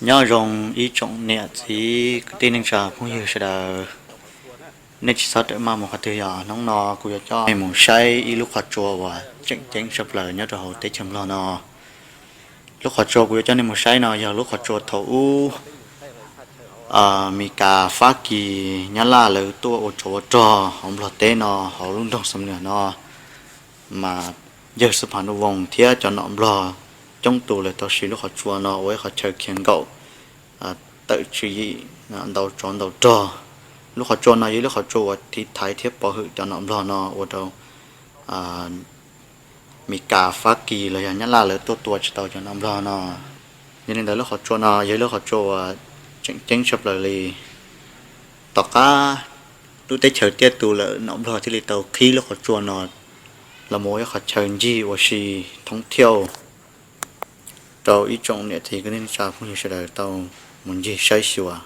Nyob zoo ib tsoom niam txiv kwv tij neej tsa phooj ywg sawv daws, nej tsis txhob rawm maj mus qhov twg, yog hnub no kuv yuav coj nej mus saib ib lub qhov tsua uas tseem ceeb tshaj plaws nyob rau hauv teb chaws Nplog no. Lub qhov tsua kuv yuav coj nej mus saib no yog lub qhov tsua thaum ub Mes Kas, Fab Kis, Nyab Laj lawv tuaj ua tsov ua rog hauv Nplog teb no, hauv lub nroog Xam Nuas no, mas yawg Xub Phas Nuj Voos thiab cov nom Nplog coob tus lawv tau siv lub qhov tsua no ua ib qhov chaw khiav nkaum, tawm tswv yim ntaus tsov ntaus rog. Lub qhov tsua no yog ib lub qhov tsua uas tiv thaiv thiab pov hwm cov nom Nplog no ua rau Mes Kas, Fab Kis los yog Nyab Laj lawv tuaj tua tsis tau cov nom Nplog no. Yog li ntawd lub qhov tsua no yog ib lub qhov tsua uas tseem ceeb tshaj plaws li. Tom qab lub teb chaws tiaj tus lawm, nom Nplog thiaj li tau qhib lub qhov tsua no los mus ua ib qhov chaw ncig ua si thoob thiauj rau ib tsoom niam txiv kwv tij neej tsa phooj ywg sawv daws tau mus ncig saib xyuas.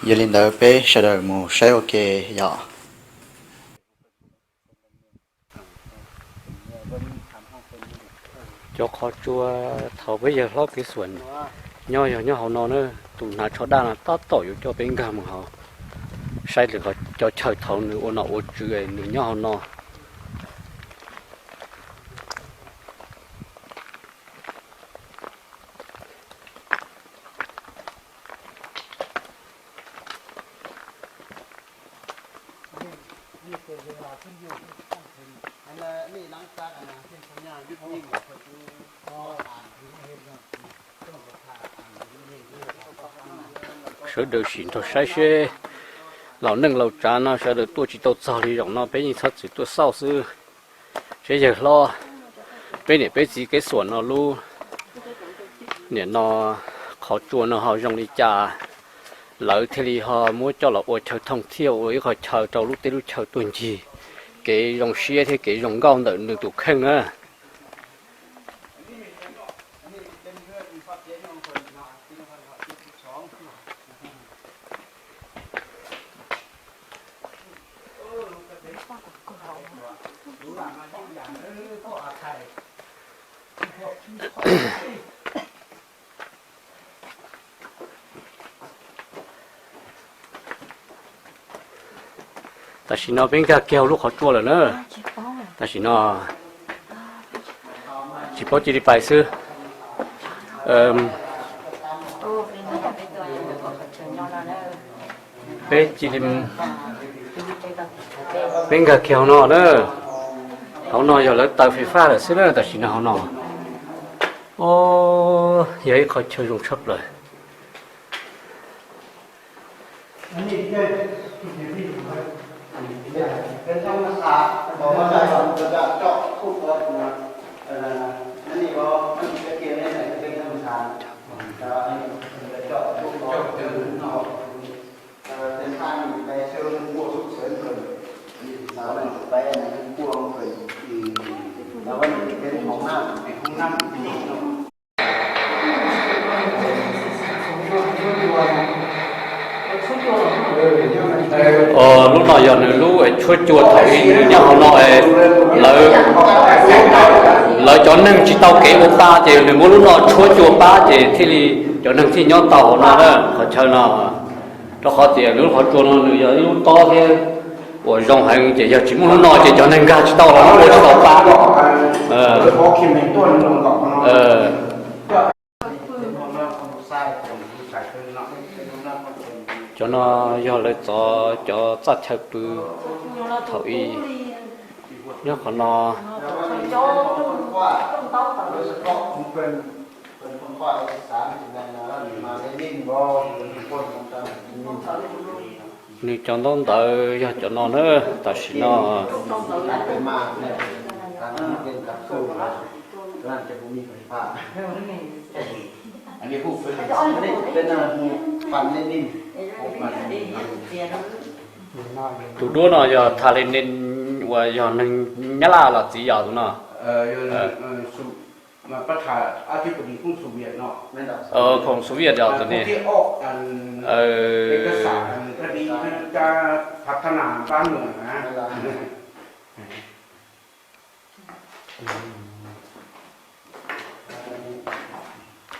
Yog li ntawd peb sawv daws mus saib ua ke yom. Cov qhov tsua thaum peb yawg hlob kev xuas nyob yog nyob hauv no na. Tus hnav tsho daj no tab tom yuav coj peb nkag mus hauv saib lwm cov chaw thaum nws ua nom ua tswv nws nyob hauv no. Sawv daws sim nrog saib seb, laus neej laus tsav no sawv daws tuaj tsis tau txog li, zaum no peb yeej txhob txwm tuaj xauj xwb. Seb yawg hlob, peb niam peb txiv kev xuas no lub, nim no qhov tsua no ho zoo li cas, lawv thiaj li ho muab coj los ua chaw thooj thiaj ua ib qhov chaw rau lub teb lub chaw tuaj ncig kev zoo siab thiab kev zoo nkauj ntawm nws tus kheej na. Tam sim no peb nkag kiag lub qhov tsua lawm na. Tam sim no tsis paub cia li pais xwb. Peb cia li, peb nkag kiag hauv no na. Hauv no yog lawv taws fais faj lawm xwb na, tam sim no hauv no. O, yog ib qhov chaw zoo tshaj plaws. Lub no yog nws lub tshuab cua thaum ub nws nyob hauv no, lawv cov neeg tsis tau kev ua pa ces nws muab lub no tshuab cua pab ces thiaj li cov neeg thiaj nyob tau hauv no na, qhov chaw no. Rau qhov tias nws lub qhov tsua no nws yog ib lub tob thiab uas zoo heev ces yog tsis muaj lub no ces cov neeg nkag tsis tau los ua tsis tau pa. Cov no yog lawv txov cov txaj chaw pw thaum ub nyob qhov no. Nws cov ntaub ntawv yog cov no na, tam sim no. Tus duab no yog Tha Lenin uas yog neeg Nyab Laj los txiv yog tus no. Khoom Soviet yog tus ni.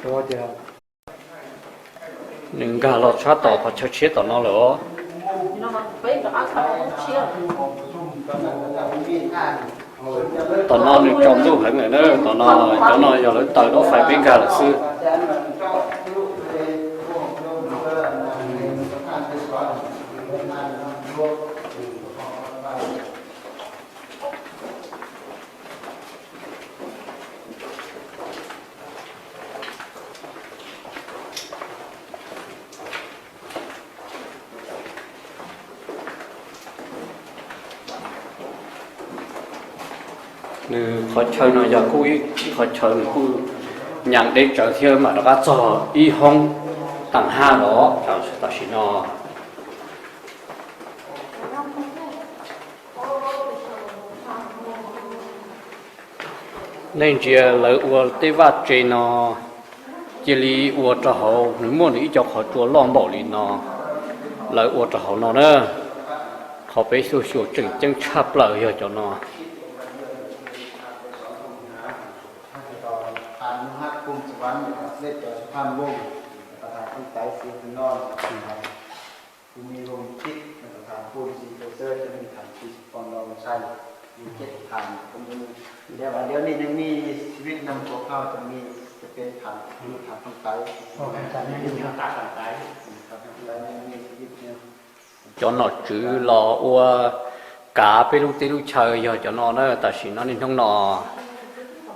Nws nkag los tshab tom qhov chaw tshiab tom no lawm os. Tom no nws tsaus ntuj heev lawm na, tom no cov no yog lawv taws dob fais peb nkag lawm xwb. Nws qhov chaw no yog kuj ib qhov chaw nws kuj nyas deb tsawv thiab mam rov qab txog ib hoob taam haj los tam sim no. Nej ntsia lawv ua tej vaj tse no cia li ua rau hauv, nws muaj nws ib co qhov tsua loj npaum li no, lawv ua rau hauv no na. Qhov peb xyuas xyuas tseem ceeb tshaj plaws yog cov no. Cov nom tswv los ua kav peb lub teb lub chaw yog cov no na. Tam sim no niaj hnub no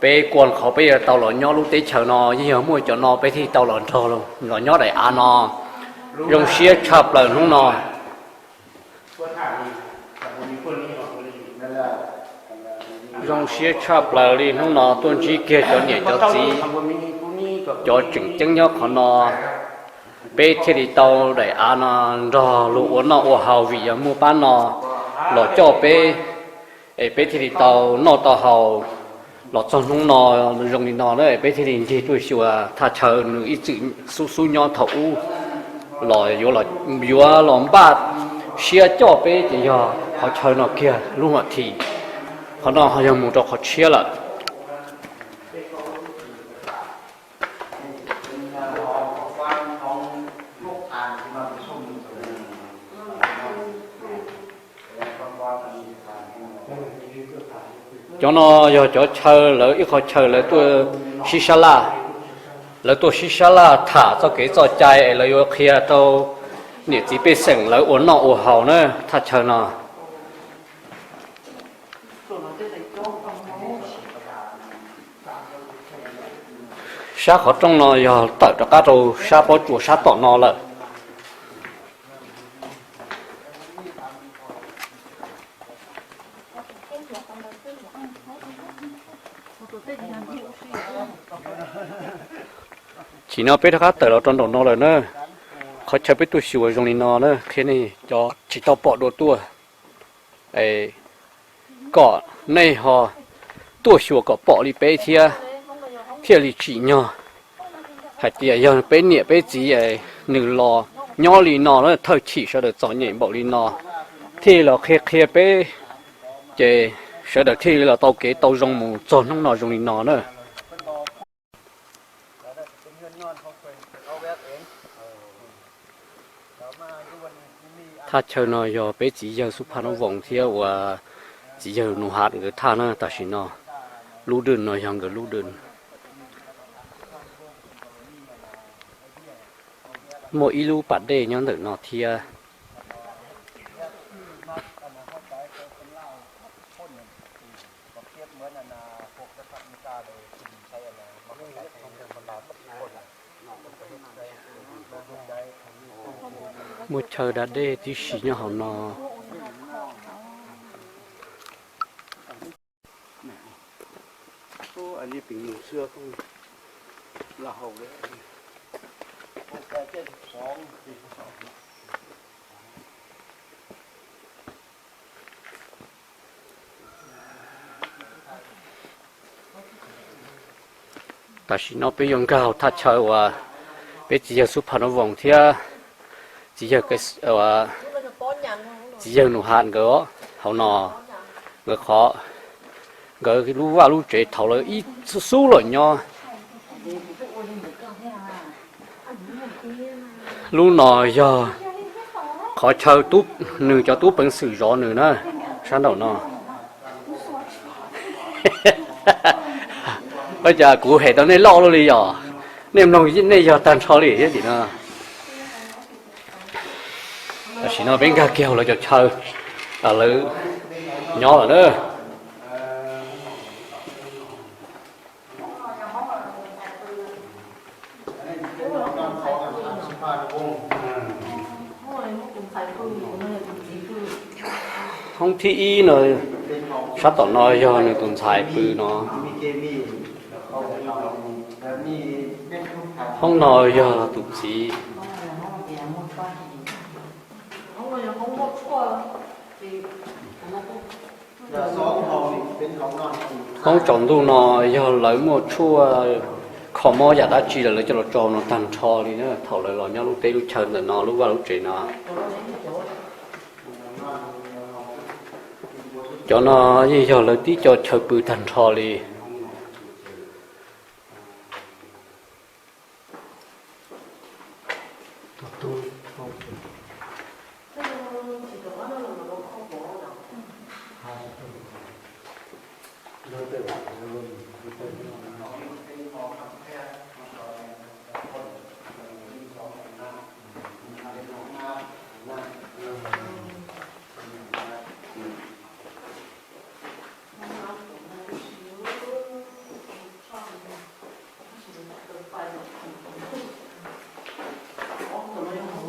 peb kuaj qhov peb yuav tau los nyob lub teb chaws no, yeej yog muaj cov no peb thiaj tau los nrog los nyob daim av no. Zoo siab tshaj plaws hnub no. Zoo siab tshaj plaws li hnub no tuaj ntsib kiag cov niam cov txiv, cov tseem ceeb nyob qhov no. Peb thiaj li tau daim av no nrog luag ua noj ua haus vim yog muaj pab no los coj peb, es peb thiaj li tau noj tau haus los txog hnub no zoo li no na. Peb thiaj li ncig tuaj xyuas thaj chaw nws ib txwm xub xub nyob thaum ub los yuav los npaj siab coj peb ces yog qhov chaw no kiag lub hom thim. Qhov no ho yog mus rau qhov tshiab lawm. Cov no yog cov chaw lawv ib qho chaw lawv tuaj sib sab laj, lawv tuaj sib sab laj tham txoj kev txoj cai es lawv yuav qhia rau niam txiv pej xeem lawv ua noj ua haus na thaj chaw no. Sab qhov rooj no yog tawm rov qab rau sab pob tsuas sab tom no lawm. Chim no peb rov qab tawm los rau nraum no lawm na. Qhov chaw peb tuaj xyuas zoo li no na, qhia nej cov tsis tau pom dua tuaj, kom nej ho tuaj xyuas kom pom li peb thiab, thiaj li tsim nyog hais tias yog peb niam peb txiv nws los nyob li no na, thawj chim sawv daws txom nyem npaum li no, thiaj los qhia qhia peb, ces sawv daws thiaj li los tau kev tau zoo mus txog hnub no zoo li no na. Thaj chaw no yog peb txiv yawg Xub Phaj Nub Voos thiab uas txiv yawg Nus Hat nkawd thaj na. Tam sim no lub dwj no yog nkawd lub dwj. Muaj ib lub pas dej nyob ntawm no thiab. Muaj chaw da dej tib si nyob hauv no. Tam sim no peb yuav nkag hauv thaj chaw uas peb txiv yawg Xub Phaj Nub Voos thiab txiv yawg, txiv yawg Nus Hat nkawd hauv no, nkawd qhov, nkawd lub vaj lub tsev thaum lawv ib xub los nyob. Lub no yog qhov chaw nws cov tub peev xwm zov nws na, sab nraum no. Ua cas kuv hem tau nej loj luaj li yom? Nej mloog nej yog tag nrho li thiab tim no. Tam sim no peb nkag kiag hauv lawv cov chaw, lawv nyob lawm na. Hoob thib ib no, sab tom no yog nws tus ntxhais pw no. Hoob no yog tus txiv. Hoob tsaus ntuj no yog lawv muaj tshuaj kho mob yam dab tsi lawm lawv coj los tso no tag nrho li na, thaum lawv los nyob lub teb lub chaw ntawm no lub vaj lub tsev no. Cov no yeej yog lawv tib co chaw pw tag nrho li.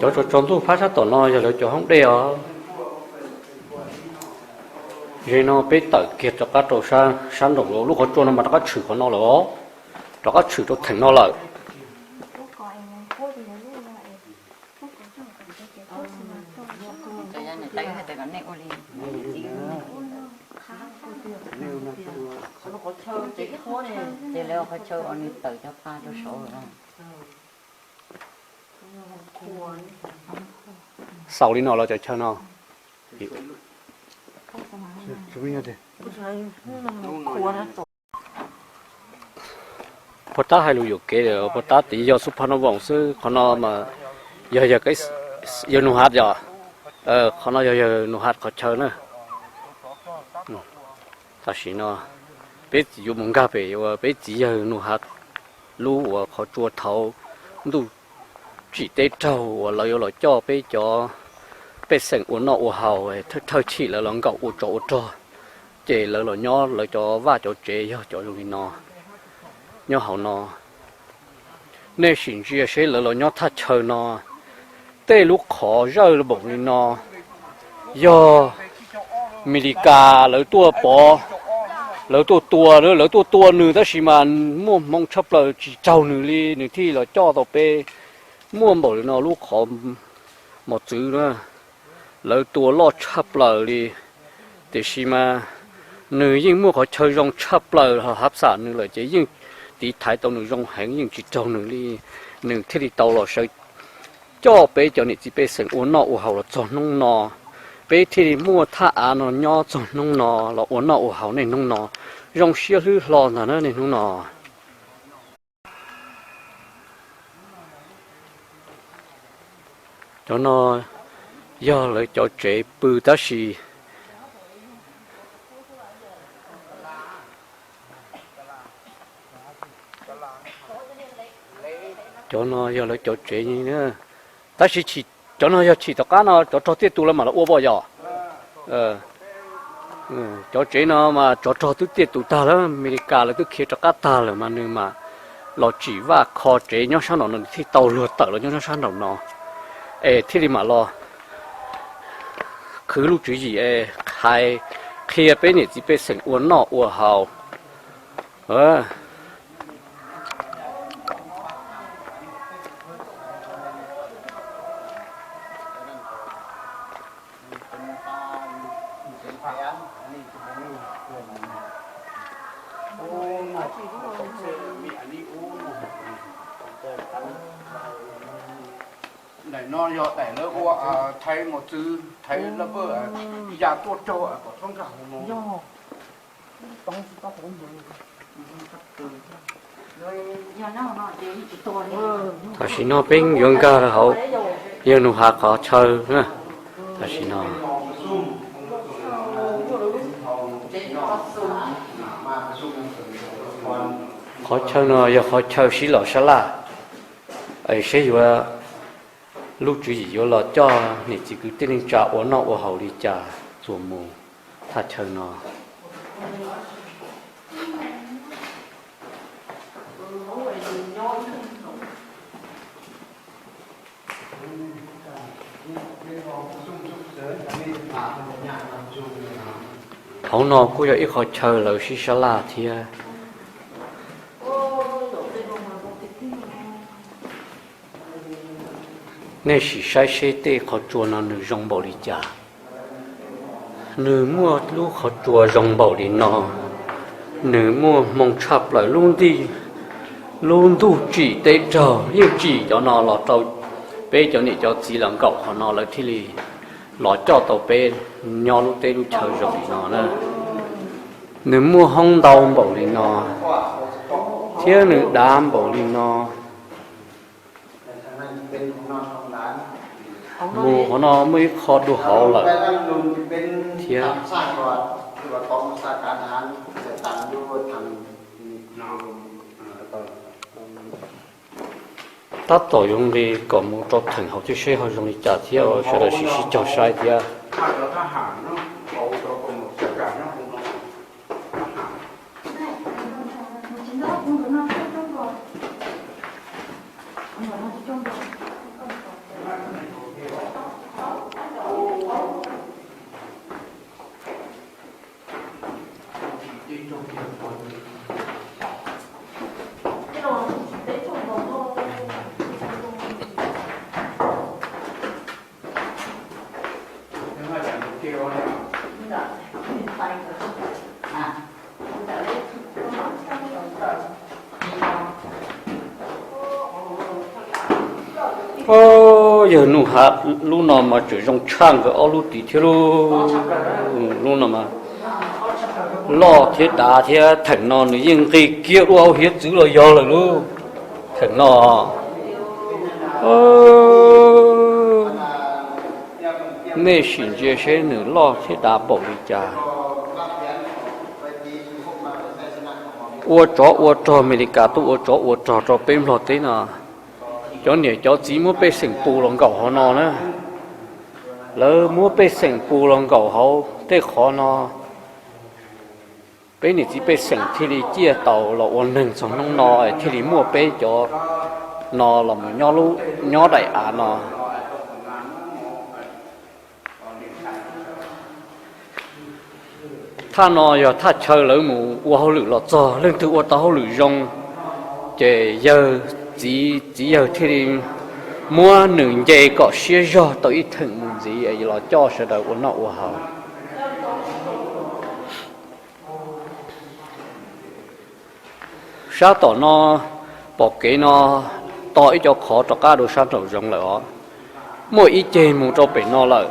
Cov tsaus tsaus ntuj phab sab tom no yog lawv cov hoob dej os. Ze no peb tawm kiag rov qab rau sab nraum lub qhov tsua no mas rov qab tshwm qhov no lawm os, rov qab tshwm rau theem no lawm. Ces lawv qhov chaw uas nws tawm cov pa rau saud lawm. Xaus li no los cov chaw no. Puag ta hais lus yuam kev, puag ta tid yog xub phaj no voos xwb, qhov no mas yog yawg Nus Hat yom. Qhov no yog yawg Nus Hat qhov chaw na. Tam sim no peb yuav mus nkag pem uas peb txiv yawg Nus Hat lub uas qhov tsua thaum ntuj tsim teb raug uas lawv yuav los coj peb cov pej xeem ua noj ua haus, thawj thawj chim lawv los nkaum ua tsov ua rog, ces lawv los nyob lawv cov vaj cov tsev yog cov zoo li no, nyob hauv no. Nej sim ntsia seb lawv los nyob thaj chaw no, tej lub qhov zawj npaum li no yog Amelikas lawv tuaj pov, lawv tuaj tua, lawv tuaj tua nws tab sis mas muaj hmoo tshaj plaws tsis raug nws li nws thiaj los coj tau peb. Muaj npaum li no lub qhov mos txwv na, lawv tua loj tshaj plaws li, tiam sis mas nws yeej muaj qhov chaw zoo tshaj plaws hab xam nws lawm ces yeej tiv thaiv tau nws zoo heev yeej tsis raug nws li, nws thiaj li tau los sawv coj peb cov niam txiv pej xeem ua noj ua haus los txog hnub no. Peb thiaj li muaj thaj av no nyob txog hnub no los ua noj ua haus niaj hnub no, zoo siab hlwb hlo ntag na niaj hnub no. Cov no yog lawv cov tsev pw tab sis cov no yog lawv cov tsev, tab sis cov no yog chim tom qab no tsov rog tiaj tus lawv mam los ua pom yom. Cov tsev no mas tsov rog twb tiaj tus tag lawm, Amelikas lawv twb khiav rov qab tag lawm mas nws mam los tsim vaj kho tsev nyob sab nraum no nws thiaj tau luag tawm los nyob sab nraum no, es thiaj li mam los khwv lub tswv yim es hais qhia peb niam txiv pej xeem ua noj ua haus. Daim no yog daim lawv ua thaiv mos txwv, thaiv laj vawj ya tuaj raug kom txhob nkag hauv no. Tam sim no peb yuav nkag hauv yawg Nus Hav qhov chaw na. Tam sim no qhov chaw no yog qhov chaw sib los sab laj, es seb yuav lub tswv yim yuav los coj niam txiv kwv tij neej tsa ua noj ua haus li cas txuas mus thaj chaw no. Hauv no kuj yog ib qhov chaw lawv sib sab laj thiab. Nej sim saib seb tej qhov tsua no nws zoo npaum li cas. Nws muaj lub qhov tsua zoo npaum li no, nws muaj hmoo tshaj plaws lub nti, lub ntuj tsim teb raug yeej tsim cov no los rau peb cov niam cov txiv los nkaum qhov no lawv thiaj li los coj tau peb nyob lub teb lub chaw zoo li no na. Nws muaj hoob ntau npaum li no, thiab nws dav npaum li no. Mus qhov no muaj ib qho dua hauv lawm thiab. Tab tom yuav nqis kom mus rau theem hauv thiab seb ho zoo li cas thiab sawv daws sim sib cog saib thiab. Au, yawg Nuj Hav lub no mas tseem zoo tshaj nkawd ob lub tid thiab lauj. Lub no mas loj thiab dav thiab, theem no nws yeej nqis kiag dua hauv hiav txwv los yog lawm lauj. Theem no nej sim ntsia seb nws loj thiab dav npaum li cas. Ua tsov ua rog, Amelikas tuaj ua tsov ua rog rau peb Nplog teb no. Cov niam cov txiv muab pej xeem pus los nkaum hauv no na. Lawv muab pej xeem pus los nkaum hauv tej qhov no. Peb niam txiv pej xeem thiaj li ciaj taus los ua neeg txog hnub no es thiaj li muaj peb cov no los mus nyob daim av no. Thaj no yog thaj chaw lawv mus ua hauj lwm los txog, leej twg ua tau hauj lwm zoo ces yawg txiv, txiv yawg thiaj li muab nws nce kom siab zog tau ib theem mus ntxiv es los coj sawv daws ua noj ua haus. Sab tom no, pom kev no, to ib co qhov rov qab dua sab nraum zoov lawm os. Muaj ib ceg mus rau pem no lawm.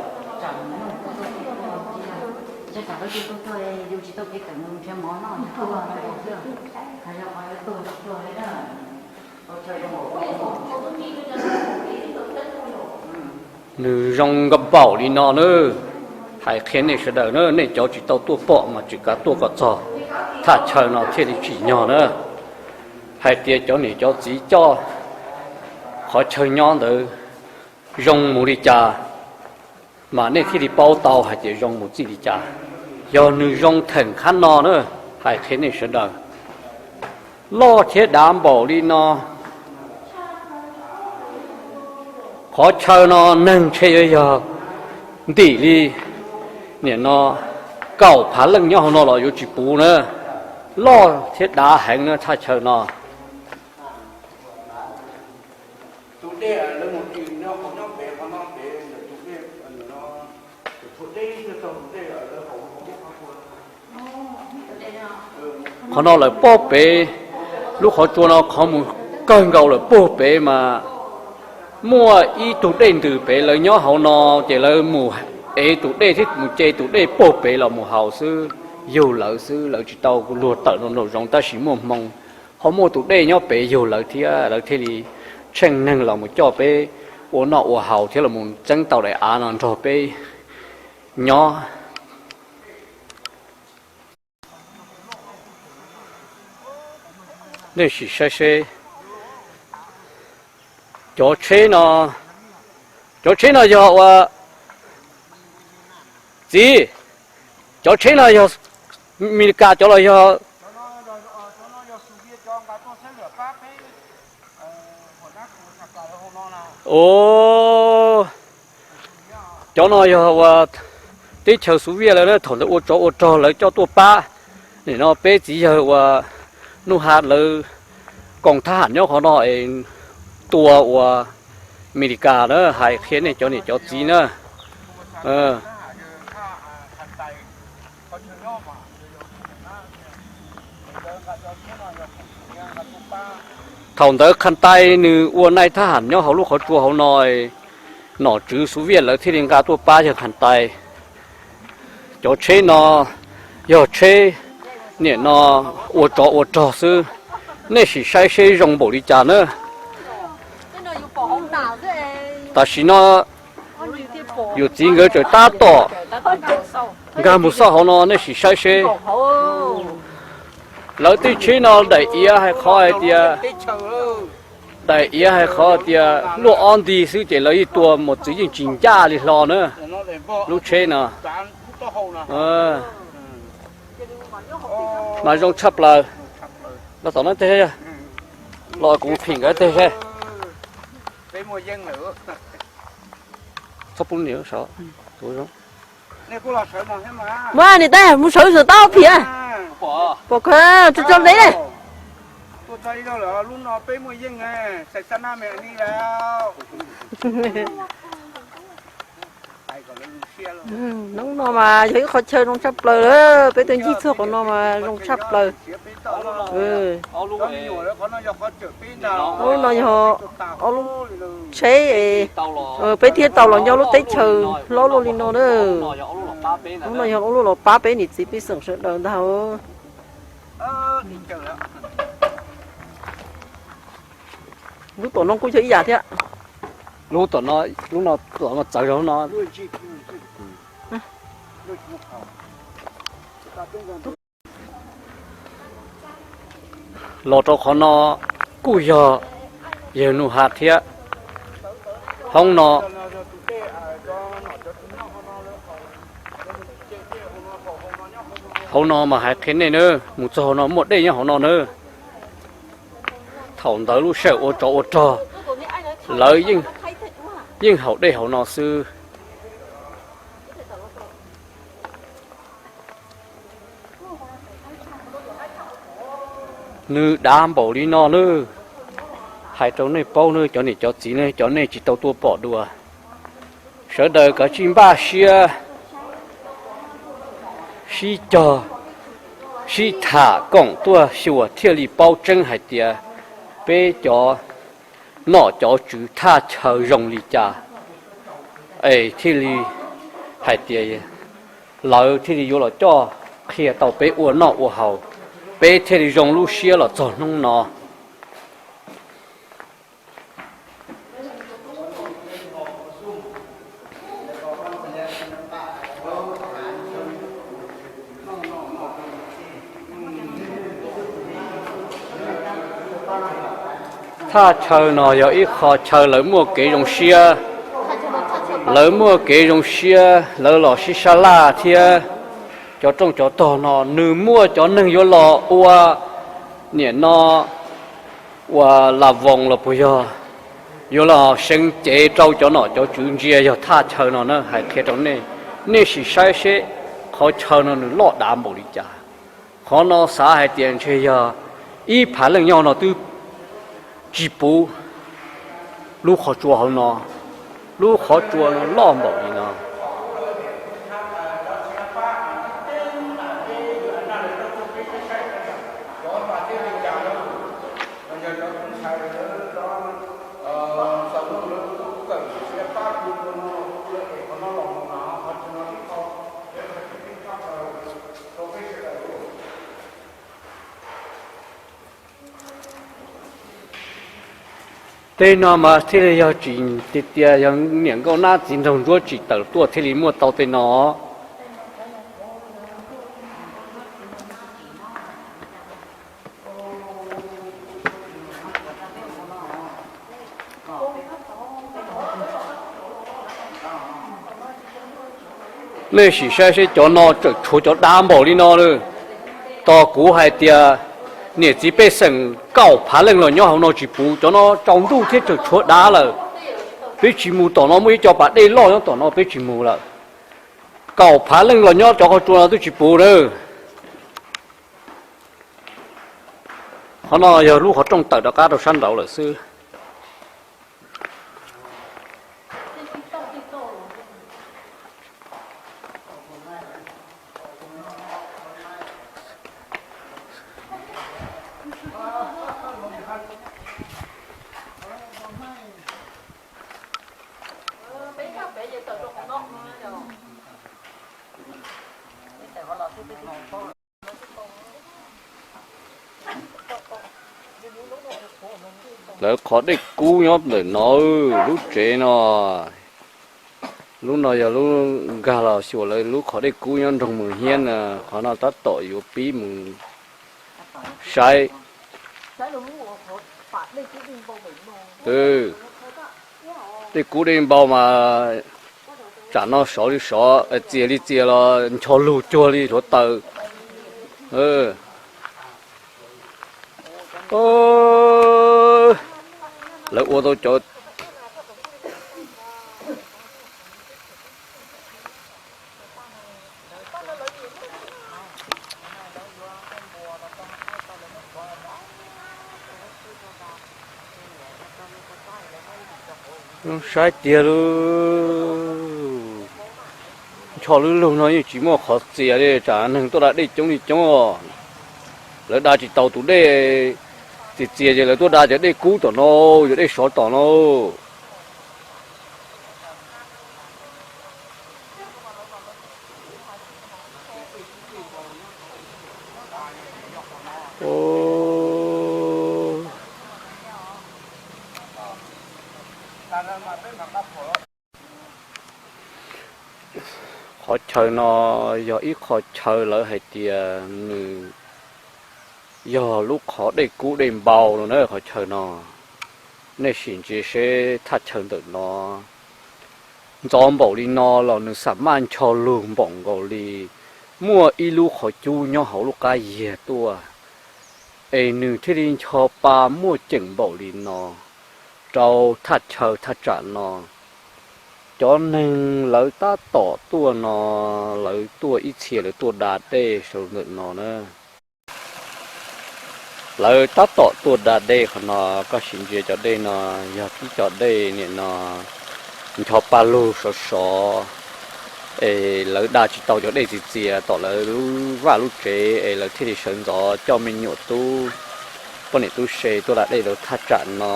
Nws zoo nkaus npaum li no na. Hais qhia nej sawv daws na, nej cov tsis tau tuaj pom mas tsis kav tuaj kom txog thaj chaw no thiaj li tsim nyog na. Hais tias cov niam cov txiv coj qhov chaw nyob ntawd zoo mus li cas, mas nej thiaj li paub tau hais tias zoo mus txij li cas. Yog nws zoo theem qhab no na, hais qhia nej sawv daws, loj thiab dav npaum li no. Qhov chaw no neeg ntshe yuav yog ntim li, nim no kaum phav leej nyob hauv no los yuav tsis puv na. Loj thiab dav heev na thaj chaw no. Qhov no lawm pob pem, lub qhov tsua no qhov mus kawg nkaus lawm puag pem mas muaj ib tug dej ntws pem, lawv nyob hauv no ces lawv mus ev tus dej thiab mus ce tus dej puag pem los mus haus xwb, yug lawv xwb, lawv tsis tau luag tawm nraum zoov tab sis muaj hmoo Ho muaj tus dej nyob pem yug lawv thiab, lawv thiaj li tsheej neeg los mus coj peb ua noj ua haus thiab los mus txeeb tau daim av no nrog peb nyob. Nej sim saib seb, cov tsheb no, cov tsheb no yog ua, txiv, cov tsheb no yog Amelikas cov los yog? Cov no yog ua teb chaws Xu Viaj lawm na, thaum ntawd ua tsov ua rog lawv coj tuaj pab. Nim no peb txiv yawg ua Nuj Hat lawv koom thab ham nyob qhov no es tua ua Amelikas na, hais qhia nej cov niam cov txiv na. Thaum ntawd Khas Tais nws ua nai thab ham nyob hauv lub qhov tsua hauv no, nom tswv Xu Viaj lawv thiaj li nqa tuaj pab yawg Khas Tais. Cov tsheb no yog tsheb niam no ua tsov ua rog xwb, nej sim saib seb zoo npaum li cas na. Tam sim no yawm txiv nkawd tseem tab tom nkag mus xauj hauv no, nej sim saib seb. Lawv tej tsheb no daim iav hais qhov hais tias, daim iav hais qhov tias luaj ob nti xwb ces lawv yeej tua mus txwv yeej tsis ncaj li hlo na. Lub tsheb no mas zoo tshaj plaws. Los tom no teg, los kuv phim nkawd teg seb. Txhob pub niam sav. Muab niam tais mus sawv saum taub phim. Pom kawg tso tso ntev. Hnub no mas yog ib qhov chaw zoo tshaj plaws lawm, peb tuaj ncig txog qhov no mas zoo tshaj plaws. Ob lub no yog ob lub tsheb, peb thiaj tau los nyob lub teb chaws hlob luaj li no na. Lub no yog ob lub los pab peb niam txiv pej xeem sawv daws ntag. Lub tom no kuj yog ib yam thiab. Lub tom no, lub no tom no txawv zog lub no. Los rau qhov no kuj yog yawg Nuj Hat thiab. Hoob no, hauv no mas hais qhia nej na, mus txog hauv no muaj dej nyob hauv no na. Thaum ntawd lub sij hawm ua tsov ua rog, lawv yeej haus dej hauv no xwb. Nws dav npaum li no nawb. Hais rau nej paub nawb cov niam cov txiv ne, cov nej tsis tau tuaj pom dua, sawv daws kav tsij npaj siab sib cog, sib tham koom tuaj xyuas thiaj li paub tseeb hais tias peb cov nom cov tswv thaj chaw zoo li cas, es thiaj li hais tias lawv thiaj li yuav los coj qhia tau peb ua noj ua haus, peb thiaj li zoo lub siab los txog hnub no. Thaj chaw no yog ib qho chaw lawv muaj kev zoo siab, lawv muaj kev zoo siab, lawv los sib sab laj thiab cov rooj cov tog no nws muaj cov neeg yuav los ua, niam no ua la voos los puas yog, yuav los seev cev rau cov nom cov tswv ntsia yog thaj chaw no na. Hais qhia rau nej, nej sim saib seb qhov chaw no nws loj dav npaum li cas. Qhov no xav hais tias ntshe yog ib phav leej nyob no twb tsis puv lub qhov tsua hauv no, lub qhov tsua no loj npaum li no. Tej no mas thiaj li yog tsis tias tias yog niam nkauj nab txiv nraug ntsuab tsim tawm tuaj thiaj li muaj tau tej no. Nej sim saib seb cov no tseem tshuav cov dav npaum li no lawm. Tos kuv hais tias niam txiv pej xeem kaum phav leej los nyob hauv no tsis puv, cov no tsaus ntuj thiab tseem tshuav dav lawm. Peb tsis mus tom no, muaj ib co pas dej loj nyob tom no peb tsis mus lawm. Kaum phav leej los nyob cov qhov tsua no twb tsis puv lawm. Qhov no yog lub qhov rooj tawm rov qab rau sab nraud lawm xwb. Lawv qhov dej kub nyob ntawm no, lub tsev no. Lub no yog lub nkag los xyuas lawv lub qhov dej kub nyob nroog Mus Hiab na. Qhov no tab tom yuav pib mus saib. Dej kub dej npau mas tsam no sov li sov, txias li txias los ncho lug cuag li hluav taws. Lawv ua tau cov Zoo saib tiag lauj. Ncho lub lug no yeej tsis muaj qhov txias li, tsam neeg tuaj da dej coob li coob os. Lawv da tsis tau tus dej txias txias ces lawv tuaj da cov dej kub tom no, cov dej sov tom no. Qhov chaw no yog ib qho chaw lawv hais tias nws yog lub qhov dej kub dej npau no na qhov chaw no. Nej sim ntsia seb thaj chaw ntawm no ntxov npaum li no los nws xam maj ncho lug npaum nkaus li muaj ib lub qhov cub nyob hauv lub qab yiag tuaj, es nws thiaj li ncho pa muaj ceem npaum li no rau thaj chaw thaj tsam no. Cov neeg lawv tab tom tuaj no, lawv tuaj ib txhia lawv tuaj da dej saum ntawm no na. Lawv tab tom tuaj da dej qhov no, koj sim ntsia cov dej no yog tib co dej nim no ncho pa lug sov sov, es lawv da tsis tau cov dej txias txias tom lawv lub vaj lub tsev es lawv thiaj li sawv ntxov coj me nyuam tub, poj niam tub se tuaj da dej rau thaj tsam no.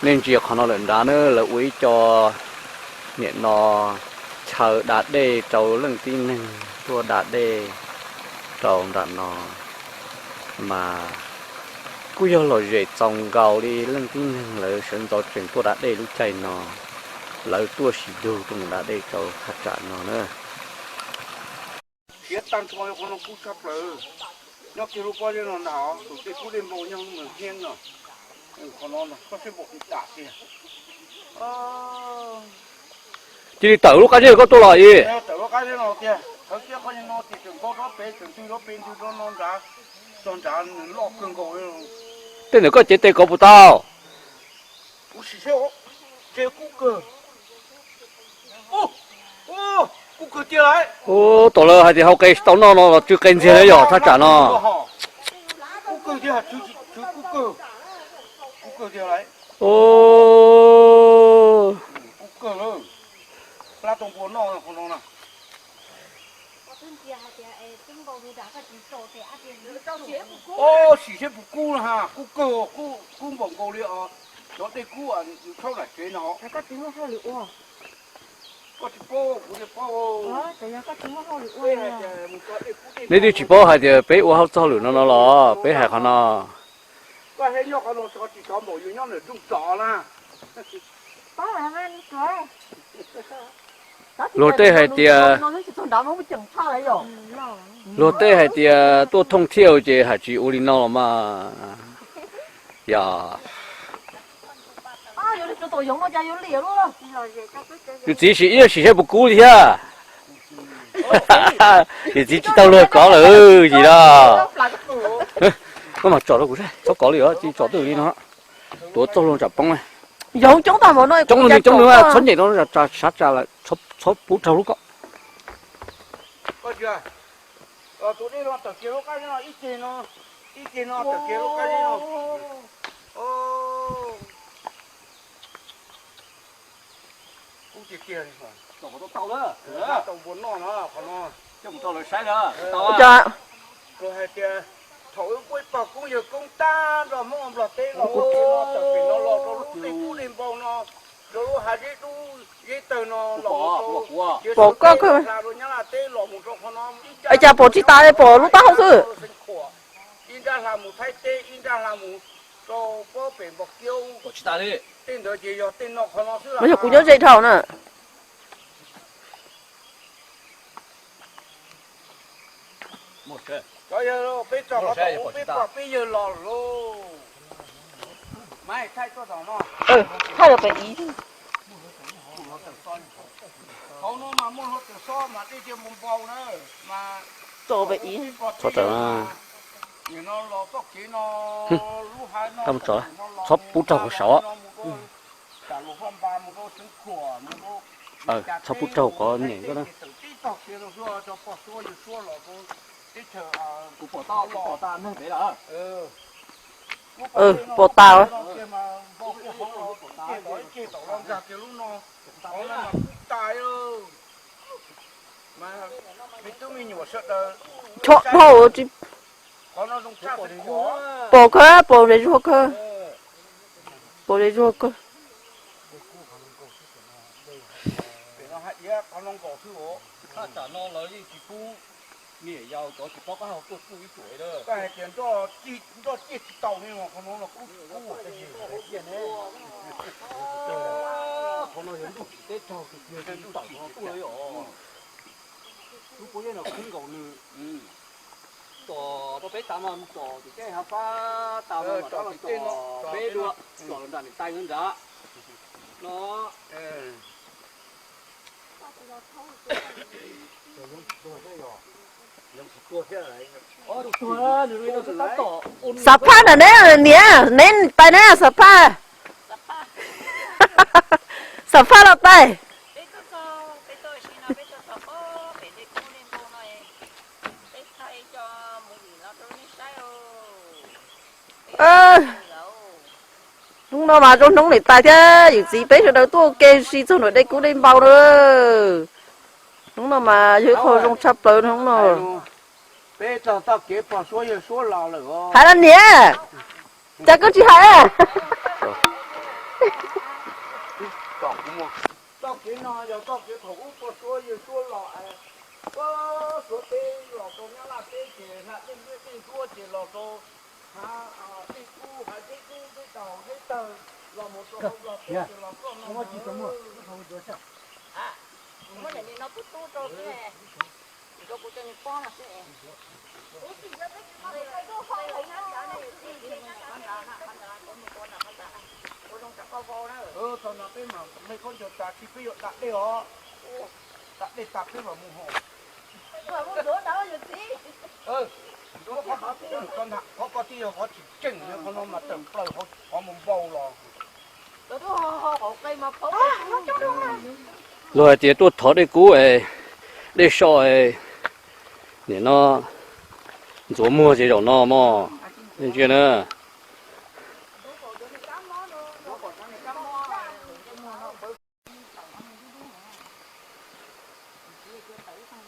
Nej ntsia qhov no lawm nrad na, lawv ua ib co nim no chaw da dej rau leej tib neeg tuaj da dej rau nram no, mas kuj yog lom zem txaus nkaus li leej tib neeg lawv sawv ntxov tseem tuaj da dej lub caij no. Lawv tuaj sim dug tuaj mus da dej rau thaj tsam no na. Siav tag nrho qhov no kub tshaj plaws. Nyob kiag lub pob zeb no ntag, tus dej kub dej npau nyob mus hiab no. Qhov no koj seb npaum li cas tiag. Cia li tawm lub qab zeb koj tuaj los ib. Tawm lub qab zeb no tiag, thawv kiag qhov no ces tseem npau rov pem, tseem ntws rov pem, ntws rov no nrad, txog nrad nws loj kawg nkaus li. Tej ntawm koj cev tes kov puas tau? Kuv sim seb, ces kub kawg. Kub kawg tiag lauj. Ub, tom lawv hais tias hau qe tsis tau noj no los tsw qe ntxiag li yog thaj tsam no. Kub kawg tiag, tsw kub kawg. Kub kawg tiag lauj. Kub kawg lauj. Plab tau npua noj qhov no na. Sim seb puas kub na ha, kub kawg, kub npaum nkaus li os. Cov dej kub thaub nram tsev no. Neb twb tsis paub hais tias peb ua hauj txog lwm no no los peb hais qhov no. Koj thiaj nyob qhov no, tsis xyov npaum yus nyob nram nroog tod na. Luag tej hais tias, luag tej hais tias tuaj thooj thiaj ces hais tsis ua li no los mas. Yog yus txiv sim ib sim saib puas kub li thiab. Yus txiv tsis tau luag kov lawm yim los. Koj mas tsom rau kuv saib, txhob kov li os, tsis tsom twj li no. Tuav txoj hlua tsam poob. Coob coob coob, txhob nyem rau sab tsa lawm, txhob pub raug lub koj. Tus dej no tawm kiag lub qab zeb no, ib ceg no, ib ceg no tawm kiag lub qab zeb no. Kub tiag tiag li. Tau npua noj no qhov no. Coj mus rau lawv saib na. Luag hais tias thaum wb muaj ib pog koob yawg koob tag nrho Hmoob Nplog teb los ua ke no tawm pem no los rau lub dej kub dej npau no, rau lub hav zeb dub zeb tawg no los mus rau, pom koj hla rau Nyab Laj teb los mus rau qhov no. Cas pom tsis tas, pom lub taub hau xwb. Ib nrab hla mus Thaib teb, ib nrab hla mus rau pob pem Npos Kiaub. Tej ntawd ces yog tej no qhov no xwb. Mas yog kuv nyob ze dhau na. Cov yawg, peb tso qhov tom ub peb pog peb yawg los lauj. Mas thaij tuaj tom no. Thaij los pem ib. Hauv no mas muaj hluav taws xob mas dej thiaj npau npau na. Mas tso pem ib. Nim no los txoj kev no, lub hav no, txhob pub raug hauv saud. Txhob pub raug qhov nyem ko na. Kuv pom tau, kuv pom tau neeg pem lawm. Pom tas. Tso dhau tsis pom kawg, pom zem zuag kawg. Pom zem zuag kawg. Niam yau cov tsis paub qab hau tuaj tsuj ib tsuam. Koj hais tias nroj ciaj tsis tau ne, qhov no los kub kub. Qhov no yog ntuj tsim teb raug tiag tiag, ntuj tsim teb raug. Lub pob zeb no khwb nkaus nws. Tsom rau peb tas mas tsom tim tej hav fab tas mas tsom peb dua, tsom los nram niam tais nrad no. Xav phaj na ne niam, neb tais ne xav phaj. Xav phaj los tais. Hnub no mas zoo hnub niam tais thiab yawm txiv peb sawv daws tuaj ua ke si txog nram dej kub dej npau na. Hnub no mas yog ib qho zoo tshaj plaws hnub no. Hais los niam, cas koj tsis hais? Txoj kev no yog txoj kev thaum ub pog Suav yawg Suav los, Suav teb los rau Nyab Laj teb ces hla dej liab dej nruab ces los rau hav dej kub hav deb kub deb taug deb tawg los mus rau hauv Nplog teb ces los txoj no. Txog no peb mam me khaub ncaws tas tsis peb yuav da dej os. Da dej tas peb mam mus hos. Qhov ko twb yog qhov tsis tseem, qhov no mas tawm plaws qhov mus npau los. Luag hais tias tuaj thov dej kub es dej so es nim no ntxuav muag ces zaum no mog. Ntsia na.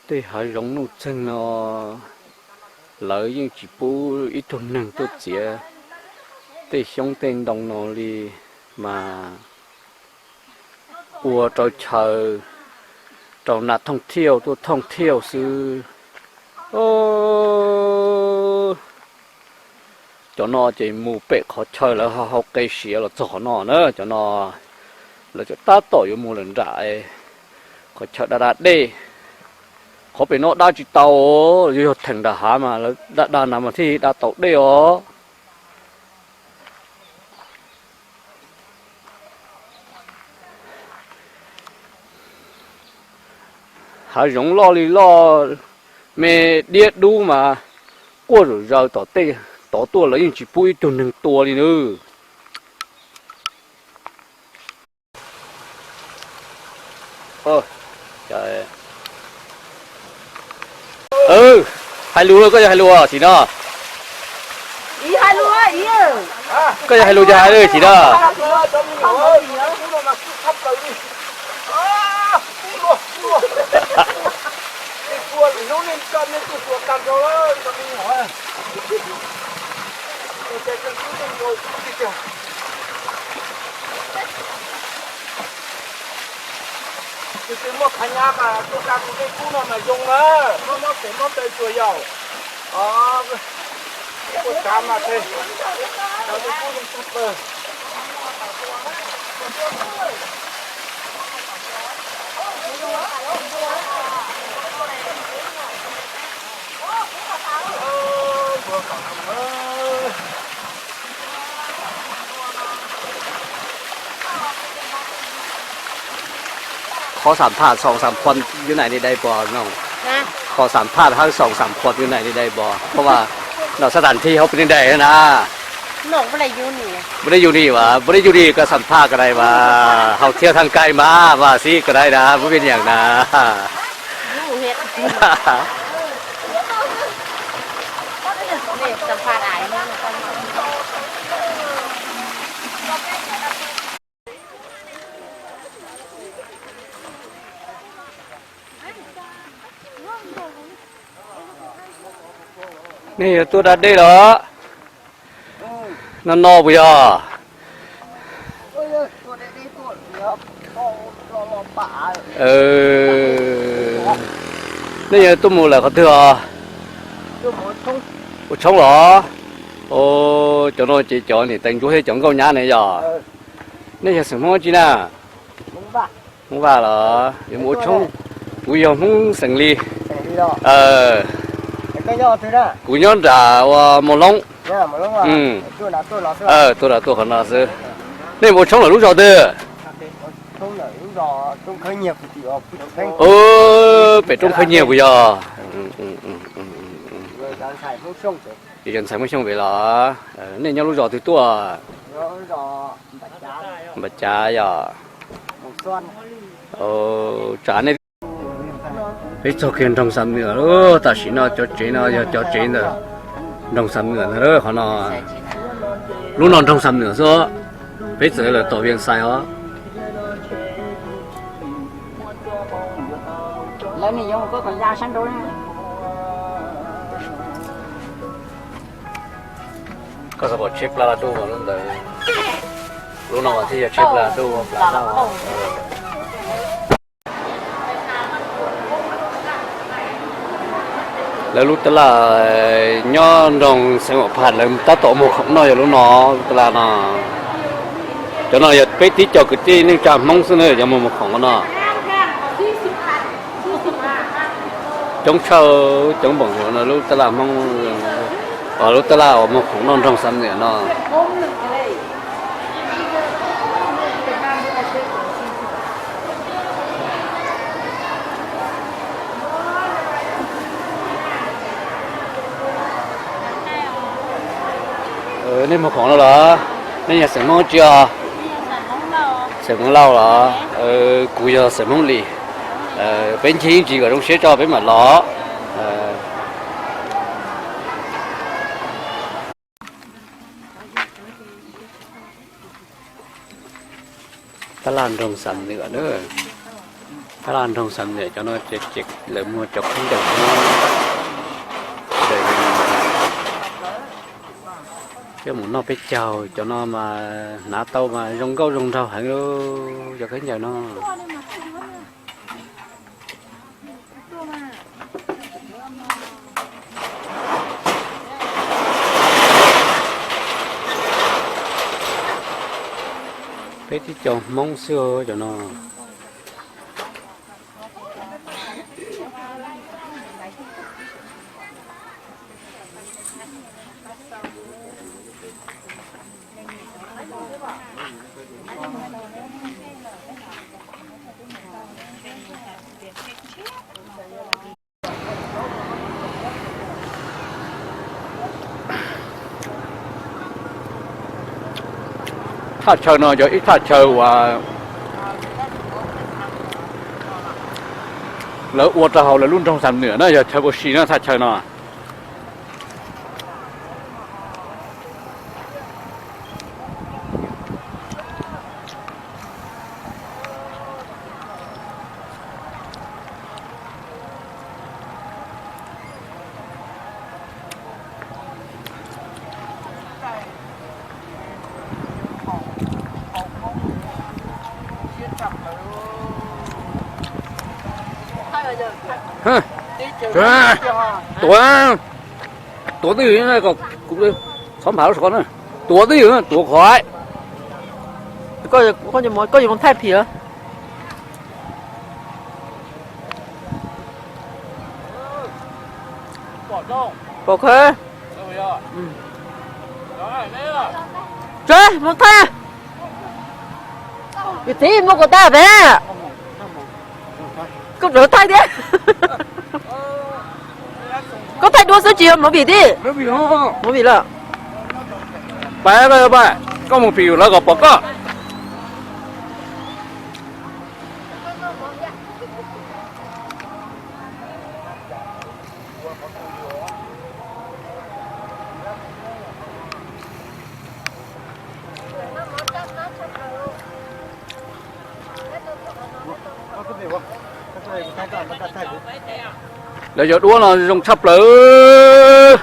Tej hav zoov nuj txeeg no lawv yeej tsis pub ib tug neeg tuaj txiav tej xyoob tej ntoo no li, mas ua rau chaw rau nas thooj thiaj tuaj thooj thiaj xwb. Cov no ces mus pem qhov chaw lawv hau qe siav los txog qhov no na, cov no lawv tab tom yuav mus lawm nram qhov chaw da da dej. Qhov pem no da tsis tau, yog theem nram hav mas lawv da da na mas thiaj da tau dej os. Hav zoov loj li loj, me diab dub mas quaj zom zaws tom tej tod tuaj lawv yeej tsis pub ib tug neeg tua li nawb. Hais lus, koj yog hais lus tsis no? Koj yog hais lus ces hais lus tsis no? Tus twg muaj qhov nyab mas tuaj da tus dej kub no mas zoo na, mob mob pes mob taw tsuas yaum. Ua tsav mas, da dej kub zoo tshaj plaws. Qhov xam phaj xoom xam phuam yuav nai li dai pog no? Qhov xam phaj hab xoom xam phuam yuav nai li dai pog,เพราะว่า no sab tas thi hauv peb li dai na. Peb li yug ni, peb li yug ni koj xam phaj koj dai mas hauv thiab thaj kais mas mas xib koj dai na, peb pib nyeem na. Nej yog tuaj da dej los? No no puas yog? Nej yog tuaj mus lawm qhov twg os? Ua tshoob los? Cov no ces cov niam tais ntsuab thiab cov nkauj nyab ne yog? Nej yog xeem Hmoob dab tsi na? Hmoob Vaj los? Yuav mus ua tshoob. Kuv yog Hmoob xeem Lis. Kuv nyob nram ua Moos Loob. Tuaj nram tuaj qhov no xwb. Nej mus ua tshoob lawm lub zos twg? Pem roob khawb nyiag puas yog? Yog ntxhais Hmoob Xyooj pem los? Nej nyob lub zos twg tuaj? Npam Cav yog? Tsam nej, peb txog kiag nroog Xam Nwm lawm. Tam sim no cov tsev no yog cov tsev ntawm nroog Xam Nwm ntag. Qhov no, lub no nroog Xam Nwm xwb, peb txawm lawm tom Vias Xais os. Koj xav pom tsheb plab laj dub lub ntawd, lub no mas thiaj yog tsheb plab laj dub. Lawv lub taj laj nyob nroog Xeev Huam Phaj, lawv tab tom muag khoom noj yog lub no, lub taj laj no. Cov no yog peb tib co kwv tij neej tsa Hmoob xwb na, cov muag muag khoom no. Coob tshaj, coob npaum no lub taj laj Hmoob, lub taj laj uas muag khoom noj nroog Xam Nwm no. Nej muag khoom no los? Nej yog xeem Hmoob tsi os? Xeem Hmoob Lauj los? Kuv yog xeem Hmoob Lis. Peb ncig ib ntsis kom zoo siab tso peb mam los. Taj laj nroog Xam Nwm, taj laj nroog Xam Nwm cov no ces lawv muag cov khaub ncaws coj mus noj peb caug, cov no mas hnav tau mas zoo nkauj zoo nraug heev li, cov khaub ncaws no. Peb tib co Hmoob xwb cov no. Thaj chaw no yog ib thaj chaw uas lawv ua rau hauv lawv lub nroog Xam Nwm na, yog chaw ua si na thaj chaw no. Tuav, tuav twj ywm, txhob nphav lub suav na, tuav twj ywm, tuav qhov. Koj yuav mus thaij phim. Pom kawg. Tsis mus thaij. Yus txiv muab kuv tag pem. Koj tseem thaij thiab. Koj thaij duab xwb tsis yog movie thiab. Movie lawm. Pab koj, pab koj mus phim lawv kom pom koj. Lawv cov duab no zoo tshaj plaws.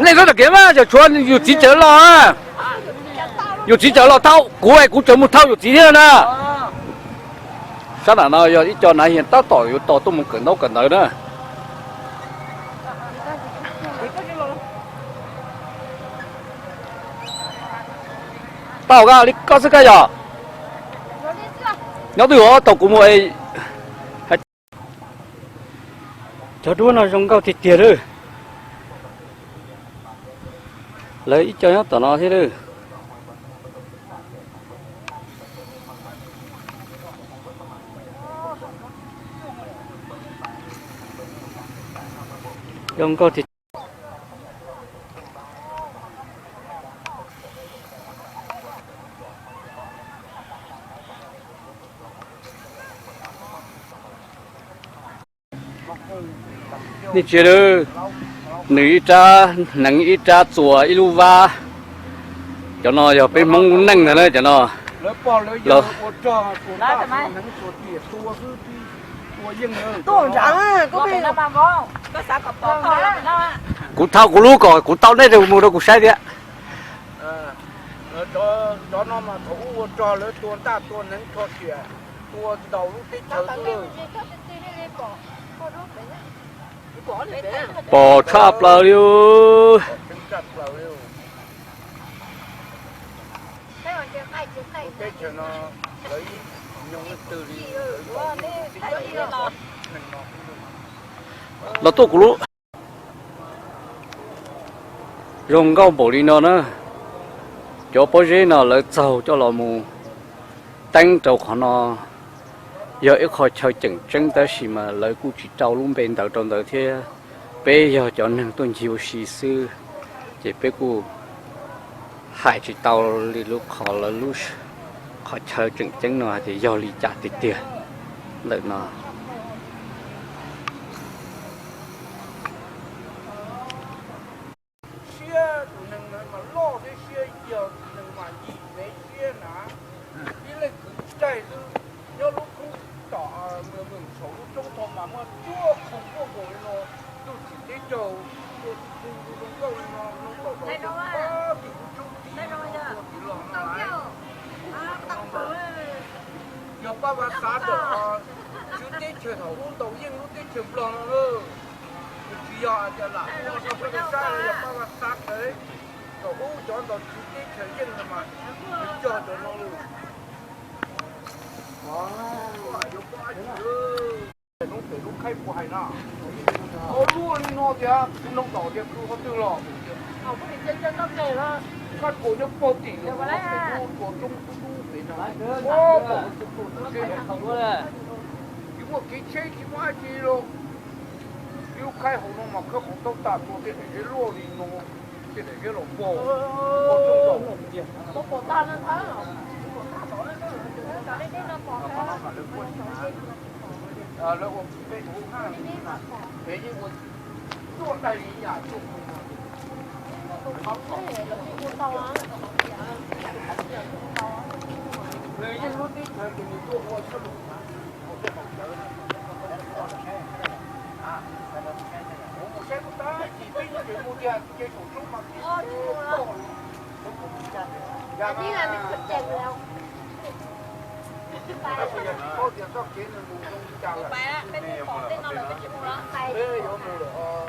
Nej tab tom kev mas, yog tshuav yus txiv tseem los, yus txiv tseem los thauj kuv es kuv tseem mus thauj yus txiv thiab na. Sab nram no yog ib co nav hias tab tom yuav tos tuaj mus kawm ntaub kawm ntawv na. Tau, koj li koj xwb koj yog nyob twg os, tos kuv mus. Cov duab no zoo nkauj tiag tiag lawm. Lawv ib co nyob tom no thiab lawm. Zoo nkauj tiag. Nej tsis, nws ib rab hneev ib rab txuas ib lub vab. Cov no yog peb Hmoob lub neej ntag na cov no. Kuv thauj kuv lub kom kuv tau nej mus rau kuv saib thiab. Cov no mas thaum ub ua rog lawv tua ntaj tua hneev rho riam, tua ntaus lub teb chaws xwb. Pom tshaj plaws li. Los tuaj kuv lub. Zoo nkauj npaum li no na. Cov pob zeb no lawv txaug coj los mus teeb rau qhov no. Yog ib qho chaw tseem ceeb tab sis mas lawv kuj tsis rau lub npe ntawd rau ntawd thiab. Peb yog cov neeg tuaj ncig ua si xwb, ces peb kuj hais tsis tau li lub qhov, lawv lub qhov chaw tseem ceeb no hais tias yog li cas tiag tiag ntawm no. Siab tus neeg no mas loj thiab siab yog tus neeg mas yim ntev siab na. Ib leeg kwv tij xwb, nyob lub khub tom, saum lub roob tho mas muaj cuaj khoo nkuaj nkaus li no, tus txiv teb chaws ua tus hu zoo nkauj li no, zoo nkaus rau pab tim lub tshoob tid ua tim los no lawm. Yog Paj Vas xav ntawm tswv teb chaws thaum ub ntaus yeej lub teb chaws Nplog no lawm. Nws tsis yog hais tias lam ua rau peb tau saib, yog Paj Vas xav kawg. Thaum ub cov ntaus tswv teb chaws yeej no mas nws cog cov no lawm. Luaj li no tias kuv nug tom tias kwv qhov twg los, kab kuas nyob pog tim lawm, kuas roob dub dub pem no, pom tus tus tsheb, tsis muaj kev tsheb tsis muaj dab tsi los, yus khaij hauv no mas khawb qhov taub tas tua tej daim zeb luaj li no, tej daim zeb los pog, pog tsooj zaum.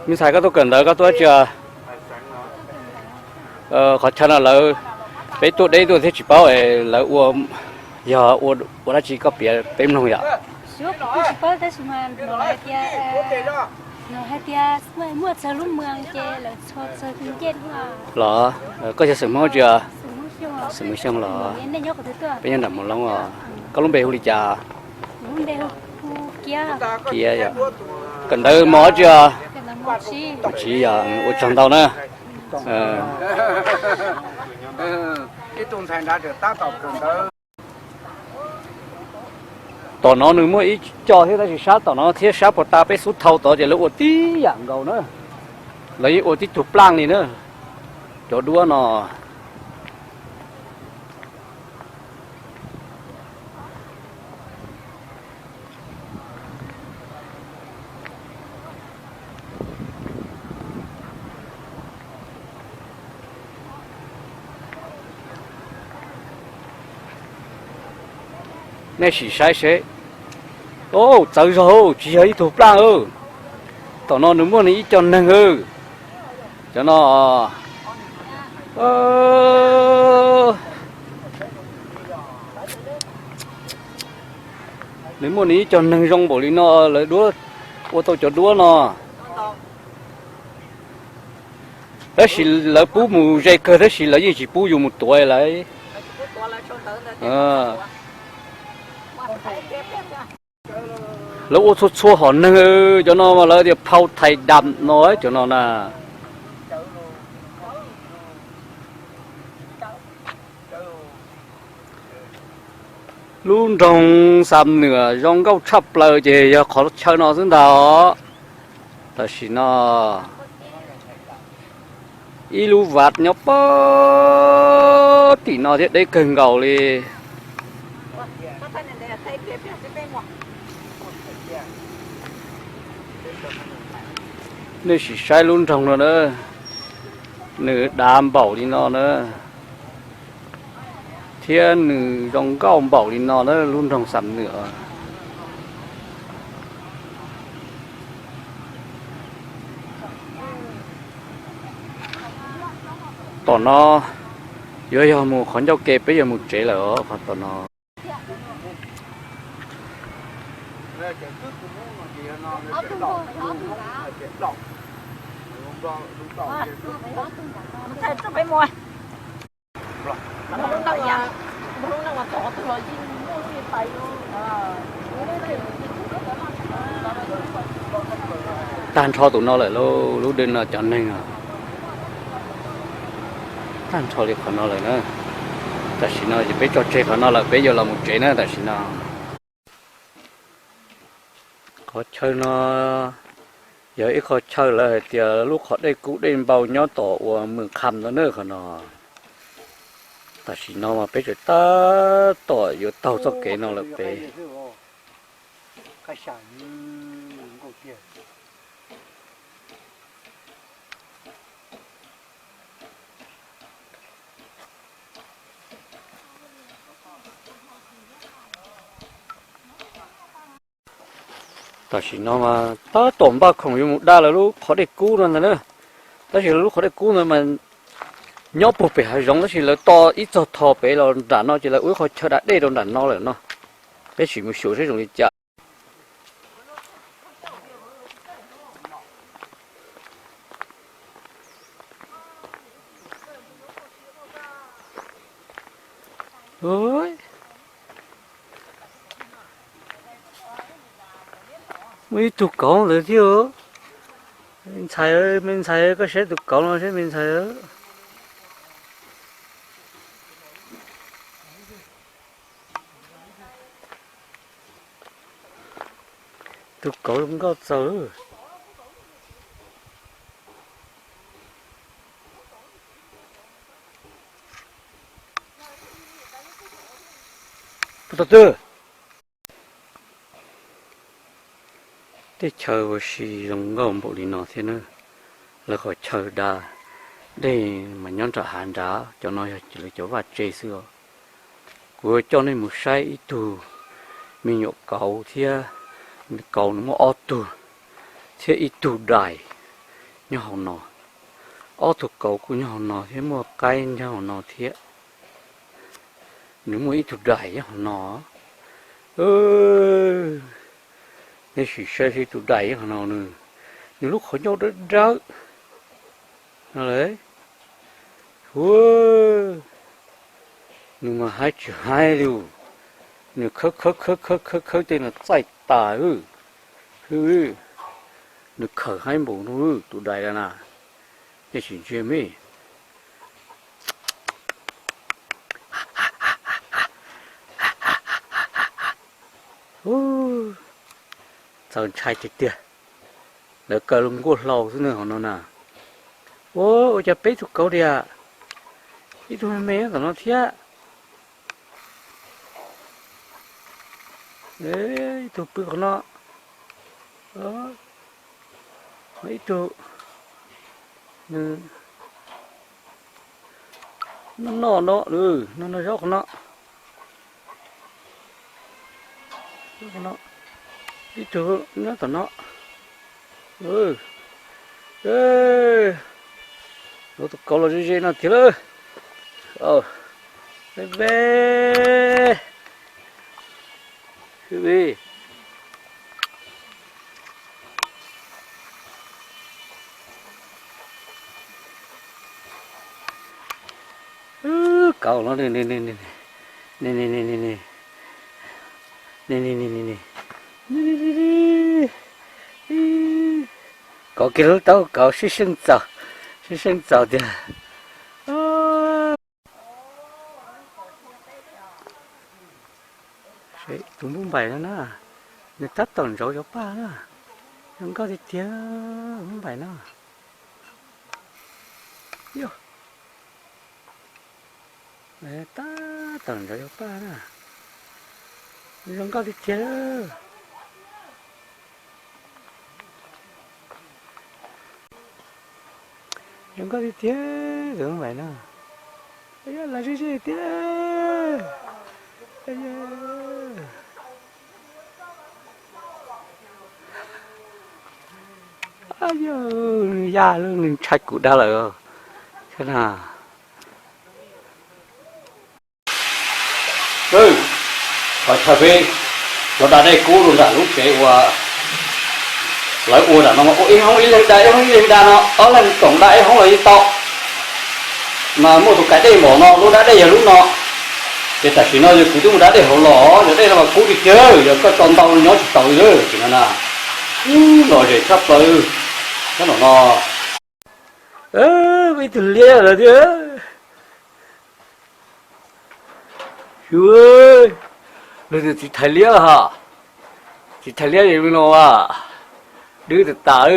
Me ntxhais, koj tuaj kawm ntawv koj tuaj tsi? Qhov chaw no lawv, peb tuaj deb tuaj thiab tsis paub es lawv ua, yog ua dab tsi koj piav peb mloog yom. Tsis paub tab sis mas no hais tias, no hais tias muaj txog lub moos ces lawv txhua txog ncej los. Koj yog xeem Hmoob tsi? Xeem Hmoob Xyooj los. Peb nyob nram Moos Loob os. Koj lub npe hu li cas? Kiab. Kawm ntawv mos tsi? Mos tsiv yog, ua tsaug ntau na. Tom no nws muaj ib co thiab tab sis sab tom no thiab sab puag ta peb xub thau tod ces lawv ua tib yam nkaus na. Lawv yeej ua tib tug plaaj li na. Cov duab no. Nej sim saib seb. Txawv zog, tsis yog ib tug plaaj. Tom no nws muaj nws ib co neeg. Cov no, nws muaj nws ib co neeg zoo npaum li no, lawv duab, ua tau cov duab no. Tab sis lawv pub mus ze kawg tab sis lawv yeej tsis pub yus mus tuav lawv. Lawv ua txhua txhua hom neeg, cov no mas lawv tias phau thais dam no, cov no na. Lub nroog Xam Nwam zoo nkauj tshaj plaws ces yog qhov chaw no xwb ntag os. Tam sim no ib lub vaj nyob pog tim no thiab deb kawg nkaus li. Nej sim saib lub nroog no na, nws dav npaum li no na, thiab nws zoo nkauj npaum li no na, lub nroog Xam Nwam. Tom no yuav yog mus qhov ncauj ke peb yuav mus tsev lawm os, qhov tom no. Tag nrho tus no lawm lauj, lub dej no cov neeg os. Tag nrho li qhov no lawm na. Tam sim no ces peb tso tseg qhov no lawm, peb yuav los mus tsev na tam sim no. Qhov chaw no yog ib qho chaw lawv hais tias lub qhov dej kub dej npau nyob tom uas Mws Qham ntawd na qhov no. Tam sim no mas peb tseem tab tom yuav taug txoj kev no lawm peb. Tam sim no mas tab tom npaj khoom yuav mus da lawv lub qhov dej kub no ntag na. Tab sis lawv lub qhov dej kub ntawd mas nyob puag pem hav zoov tab sis lawv to ib txog tho pem los nram no ces lawv ua ib qho chaw da dej rau nram no lawm no. Peb sim mus xyuas seb zoo li cas. Ub, muaj ib tug kauv ntawd thiab. Me ntxhais, me ntxhais, koj saib tus kauv no saib me ntxhais. Tus kauv zoo nkauj txaus. Puas tau twg? Tej chaw ua si zoo nkauj npaum li no thiab na. Lawv qhov chaw da dej mas nyob nram hav nrad, cov no yog lawv cov vaj tse xwb os. Kuv yuav coj nej mus saib ib tug me nyuam kauv thiab, kauv nws muaj ob tug thiab ib tug dais nyob hauv no. Ob tug kauv kuj nyob hauv no thiab muaj qaib nyob hauv no thiab. Nws muaj ib tug dais nyob hauv no. Nej sim saib seb tus dais nyob hauv no nws, nws lub qhov ncauj dawb dawb no lauj. Hu, nws mas haib tsis haib li, nws khawb khawb khawb khawb khawb khawb tej no txaij tas. Nws khawb haib npaum no tus dais na, nej sim ntsia me. Txaus ntshai tiag tiag. Lawv kaw nkuaj hlau xwb na hauv no na. Ua, ua cas peb tug kauv diam? Ib tug me me nyob tom no thiab. Ib tug pw qhov no. Ib tug noj noj no, noj noj zaub qhov no. Ib tug nyob tom no. Tus kauv los ze ze no tiag lauj. Peb, peb. Kauv no, kauv kiag lub taub kauv sib seej txaus, sib seej txaus tiag. Tus npub npaim no na, nws tab tom ntsaum cov paj na, zoo nkauj tiag tiag npub npaim no. Tab tom ntsaum cov paj na, zoo nkauj tiag tiag. Zoo nkauj tiag tiag tus npub npaim no. Lawv sib sib tiag. Yog, ya lub ntshai kuv dag lawm. Qhov chaw peb cov da dej kub rau nram lub tsev uas lawv ua nram no mas ua ib hoob ib leeg da ib hoob ib leeg da no, ob leeg koom da ib hoob los yeej tau. Mas muaj tus kais dej npaum no, lub dab dej yog lub no. Ces tam sim no yog kuv twb mus da dej hauv los, yog dej no mas kub tiag tiag, yog koj tso ntau nyob tsis taus li tsis no na. Lom zem tshaj plaws. Nyob no no, ib tug liab lawm thiab. Xyov, luag tus txiv thais liab ha, txiv thais liab li no a, dwb tas tas,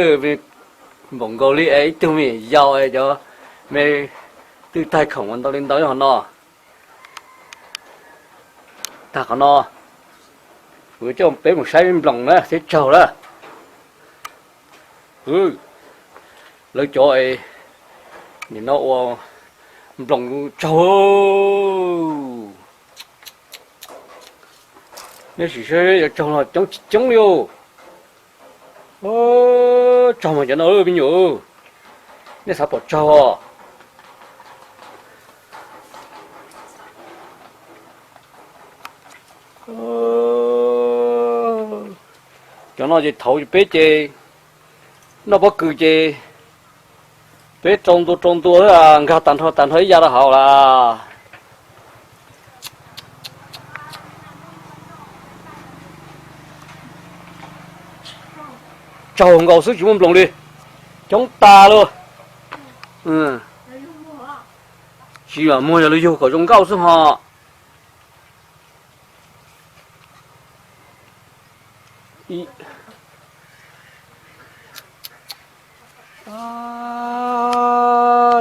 npaum nkaus li es ib tug me nyuam yaus es cov me twj taig khoom ua ntau li ntau nyob hauv no. Tag qhov no, kuv coj peb mus saib nploos na thiab tsaug na. Lawv cov es nim no ua nploos tsaug. Nej sim saib cov tsaug no coob tsis coob li os. Tsaug mas cov no me nyuam, nej xav pom tsaug os. Cov no ces thaum peb ces noj pob kws ces peb rau ntua rau ntua nkag tag nrho tag nrho ib yav rau hauv lawm. taug nkaus xwb tsis muaj nploos li. Coob tas lawm. Tsis muag yog lawv yug kom zoo nkauj xwb ho.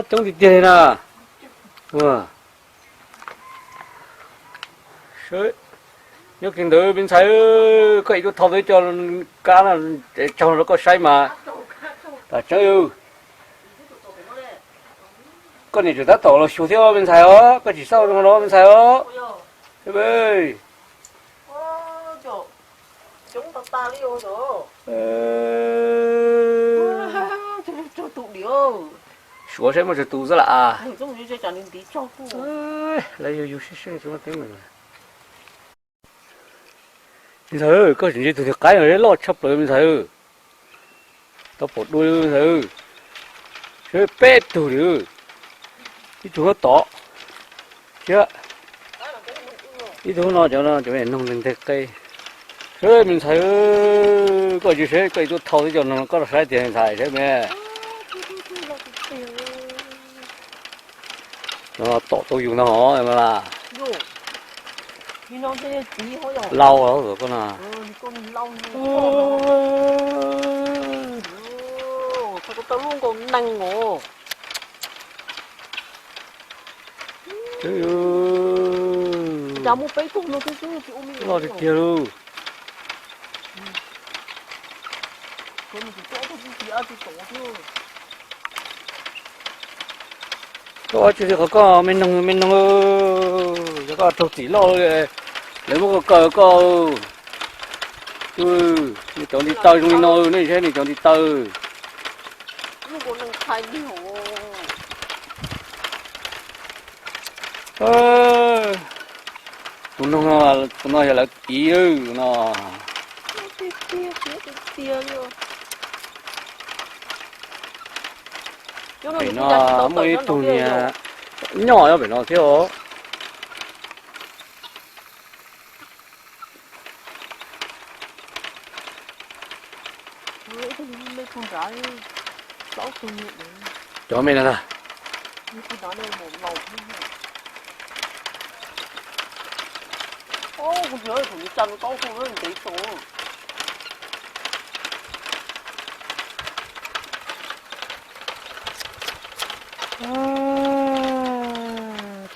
Coob tiag tiag li na. Nyob kiag ntawd me ntxhais, koj ib tug thau tau cov kab no tsaug rau koj saib mas. Tam tseeb, koj niam tseem tab tom los xyuas thiab me ntxhais os, koj tsis xauj zoo no me ntxhais os. Suav saib muaj tsawg tus xwb lam. Lawv yug yug sib seej tsis muaj teeb meem. Me ntxhais, koj tseem ntsib tus twg qaib no loj tshaj plaws me ntxhais. Tau pom dua me ntxhais. Seb peb tug li. Ib tug nyob tod thiab. Ib tug no cov no cov me noog nteg qe. Seb me ntxhais, koj tsis seb koj ib tug thau tib co no koj los saib tias ntxhais seb me. No tom tau yus no hov las. Lau koj no. Loj tiag tiag lauj. Koj ua tsis li qhov koj me noog me noog, yog koj raug txim loj, lawv muab koj kaw koj. Nej cov ntiv taw zoo li no, nej saib nej cov ntiv taw. Tus noog, tus no yog lawv piv no. Pem no muaj ib tug niag nyob pem no thiab os. Cov me no ntag.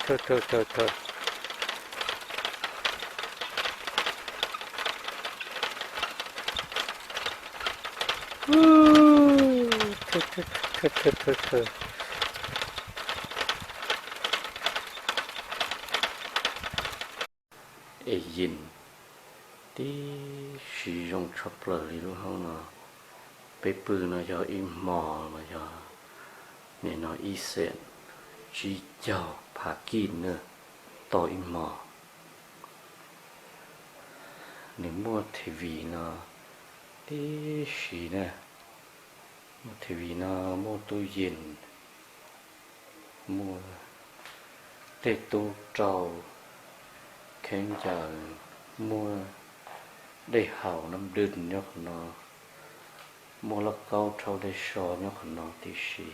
Thawj thawj thawj thawj. Es yeej tib si zoo tshaj plaws li lub hoob no. Peb pw no yog ib hmo los yog nim no ib xees tsib caug phav kij na, tau ib hmo. Nws muaj TV no tib si na, muaj TV no, muaj tub yees, muaj tej tub rau kheeb ncaws, muaj dej haus nab dwj nyob qhov no, muaj lauj kaub rhaub dej so nyob qhov no tib si.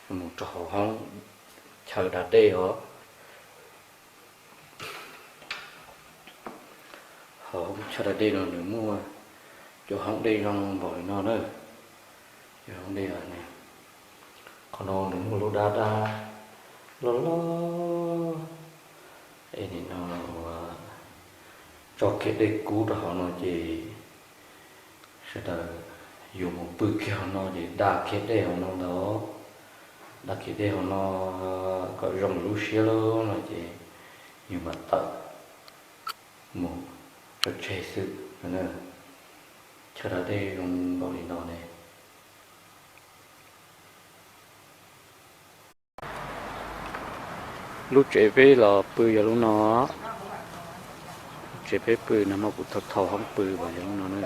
Mus rau hauv hoob chaw da dej os. Hauv hoob chaw da dej no nws muaj cov hoob dej zoo npaum li no na. Cov hoob dej, qhov no nws muaj lub dab dab loj loj. Es nim no tso kiag dej kub rau hauv no ces sawv daws yuav mus pw kiag hauv no ces da kiag dej hauv no ntag. Da kiag dej hauv no kom zoo lub siab lawm no ces yus mam tawm mus tso tseg xwb. Chaw da dej zoo npaum li no ne. Lub tsev peb los pw yog lub no. Lub tsev peb pw no mas kuv thau thau hoob pw mas yog lub no na.